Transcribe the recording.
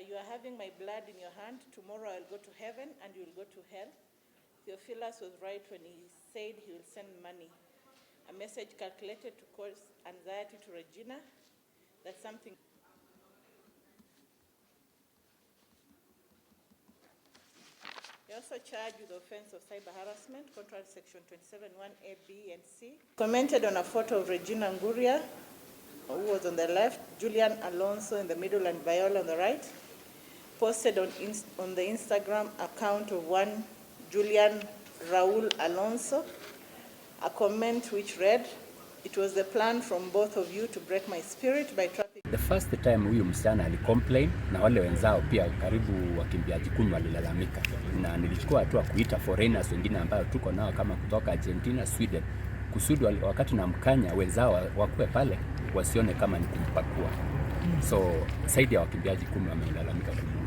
You are having my blood in your hand. Tomorrow I'll go to heaven and you will go to hell. Theophilus was right when he said he will send money. A message calculated to cause anxiety to Regina that something. He also charged with the offense of cyber harassment, contrary to section 27(1)(a), B, and C. Commented on a photo of Regina Nguria, who was on the left, Julian Alonso in the middle, and Viola on the right. Posted on the Instagram account of one Julian Raul Alonso, a comment which read, "It was the plan from both of you to break my spirit by trafficking." The first time huyu msichana alicomplain na wale wenzao pia karibu wakimbiaji 10 walilalamika, na nilichukua hatua kuita foreigners wengine ambayo tuko nao kama kutoka Argentina, Sweden, kusudi wakati namkanya wenzao wakuwe pale wasione kama ni kumpakua. So zaidi ya wakimbiaji 10 wamelalamika kumuhusu.